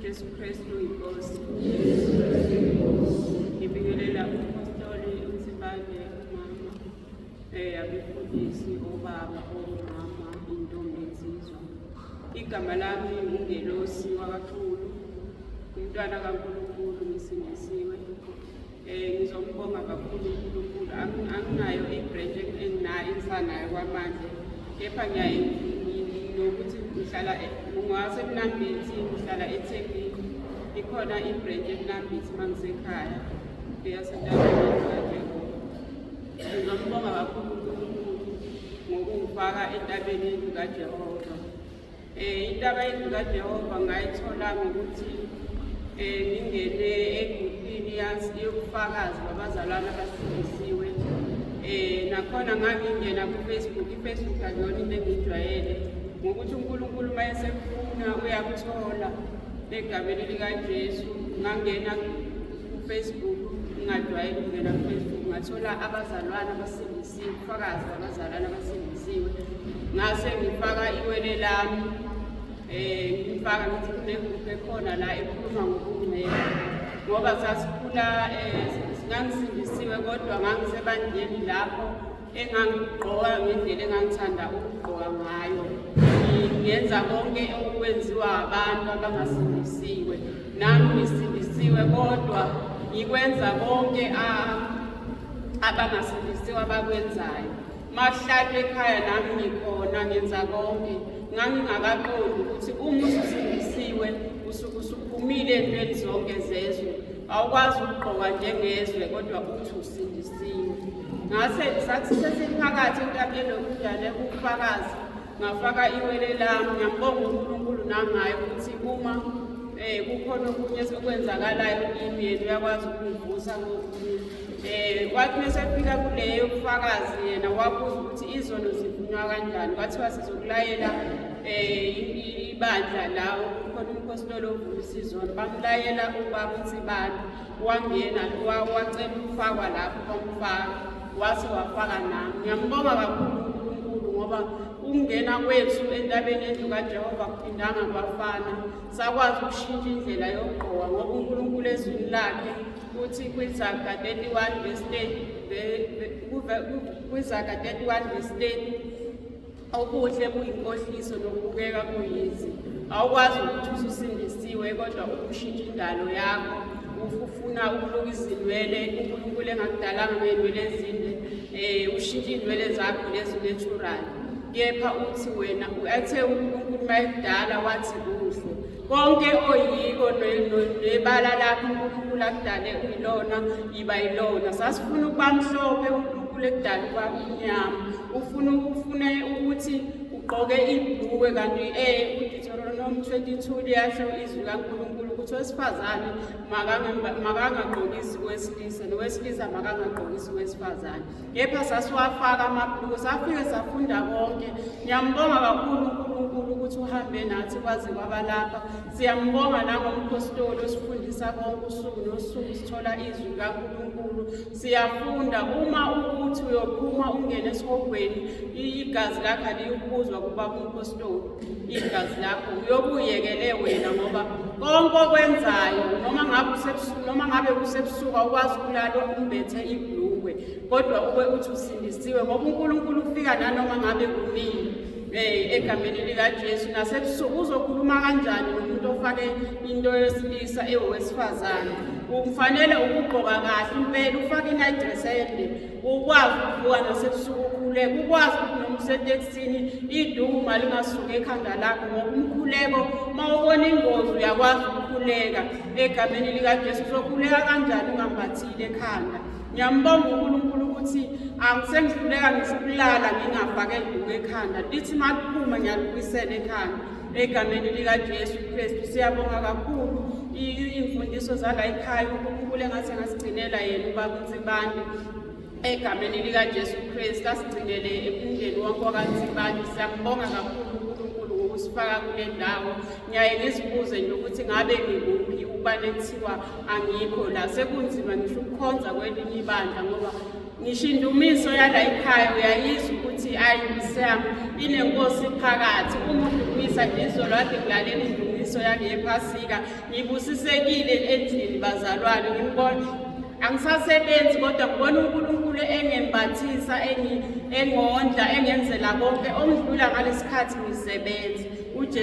Jesu Kristu inkosi. Ngibingelela umpostoli uNsibande umama abefundisi obaba omama intombi insizwa. Igama lami ungelosi wakaXulu umntwana kaNkulunkulu ngisindisiwe. Ngizombonga kakhulu uNkulunkulu. Anginayo i-branch enginayo engisanayo kwamanje kepha ngiyaye nokuthi ngihlala ngaseMnambithi ngihlala eThekwini. Ikhona i-branch eMnambithi uma ngisekhaya eyasentabeni kaJehova. Ngizombonga kakhulu uNkulunkulu ngokungifaka entabeni yendlu kaJehova. Intaba yendlu kaJehova ngayithola ngokuthi ngingene egruphini yobufakazi babazalwane abasindisiwe. Nakhona ngangingena ku-Facebook, i-Facebook akuyona into engiyijwayele ngokuthi uNkulunkulu uma esekufuna uyakuthola egameni likaJesu. Ngangena ku-Facebook ngingajwayele ukungena ku-Facebook, ngathola abazalwane abasindisiwe, ubufakazi babazalwane abasindisiwe. Ngase ngifaka iwele lami ngifaka ngithi kunegruphu ekhona la ekhuluma ngobungcwele ngoba sasikhula ngangisindisiwe kodwa ngangisebandleni lapho engangigqoka ngendlela engangithanda ukugqoka ngayo. Ngenza konke okwenziwa abantu abangasindisiwe. Nami ngisindisiwe kodwa ngikwenza konke abangasindisiwe abakwenzayo. Makuhlatshwa ekhaya nami ngikhona ngenza konke. Ngangingakaqondi ukuthi uma ususindisiwe usuke usuphumile entweni zonke zezwe. Awukwazi ukugqoka njengezwe kodwa uthi usindisiwe. Ngase sathi sesiphakathi entabeni yokujale ubufakazi ngafaka iwele lami ngiyambonga uNkulunkulu nangaye ukuthi uma kukhona okunye okwenzakalayo kimi yena uyakwazi ukungivusa kokunye. Kwathi mesefika kuleyo bufakazi yena wabuza ukuthi izono zivunywa kanjani, kwathiwa sizokulayela ibandla la kukhona umpostoli ovumisa izono. Bamlayela ubaba uNsibande, wangena wacela ukufakwa lapho, bamfaka wase wafaka nami. Ngiyambonga kakhulu uNkulunkulu ngoba ukungena kwethu entabeni yendlu kaJehova kuphindanga kwafana. Sakwazi ukushintsha indlela yokugqoka ngoba uNkulunkulu ezwini lakhe uthi kwiZaga 31 verse 30, kwiZaga 31 verse 30, okuhle kuyinkohliso nokubukeka kuyize. Awukwazi ukuthi ususindisiwe kodwa ukushintsha indalo yakho, ufuna ukuluka izinwele uNkulunkulu engakudalanga ngey'nwele ezinde, ushintshe iy'nwele zakho lezi natural, kepha uthi wena athe uNkulunkulu uma ekudala wathi kuhle konke oyiko nebala lakho uNkulunkulu akudale uyilona, yiba yilona. Sasifuna ukuba mhlophe, uNkulunkulu ekudala ukuba mnyama. Ufune ukuthi ugqoke ibhulukwe kanti uDeuteronomy 22 liyasho izwi kaNkulunkulu ukuthi owesifazane makangagqokisi owesilisa nowesilisa makangagqokisi owesifazane. Kepha sasiwafaka amabhulukwe, safike safunda konke. Ngiyambonga kakhulu uNkulunkulu ukuthi uhambe nathi kwaze kwaba lapha. Siyambonga nangomphostoli osifundisa konke usuku nosuku, sithola izwi likaNkulunkulu. Siyafunda uma ukuthi uyophuma ungene esihogweni, igazi lakho aliyukubuzwa kubaba umphostoli, igazi lakho uyobuyekele wena ngoba konke okwenzayo noma ngabe usebusuku, noma ngabe kusebusuku awukwazi ukulala umbethe ibhulukwe kodwa ube uthi usindisiwe ngoba uNkulunkulu ufika nanoma ngabe kunini. Egameni likaJesu. Nasebusuku uzokhuluma kanjani nomuntu ofake into yesilisa ewesifazane? Ufanele ukugqoka kahle impela, ufake i-night dress ende, ukwazi ukuvuka nasebusuku ukhuleke, ukwazi ukuthi noma usetekisini iduku malingasuki ekhanda lakho ngoba umkhuleko uma ubona ingozi uyakwazi ukukhuleka egameni likaJesu. Uzokhuleka kanjani ungambathile ekhanda? Ngiyambonga uNkulunkulu ukuthi angisengihluleka ngisho ukulala ngingafake iduku ekhanda, lithi maliphuma ngiyalibuyisela ekhanda egameni likaJesu Kristu. Siyabonga kakhulu iy'mfundiso zala ekhaya, uNkulunkulu engathi angasigcinela yena ubaba uNsibande egameni likaJesu Kristu, asigcinele umndeni wonke wakaNsibande. Siyambonga kakhulu uNkulunkulu ngokusifundisa. ukusifaka kule ndawo. Ngiyaye ngizibuze nje ukuthi ngabe ngikuphi ukubane kuthiwa angikho la. Sekunzima ngisho ukukhonza kwelinye ibandla ngoba ngisho indumiso yala ekhaya uyayizwa ukuthi ayi Nkosi inenkosi phakathi. Uma udumisa nje izolo kade ngilalela indumiso yangephasika, ngibusisekile endlini bazalwane, ngibona angisasebenzi kodwa ngibona uNkulunkulu engembathisa, engondla, engenzela konke ongidlula ngalesikhathi ngisebenza. UJesu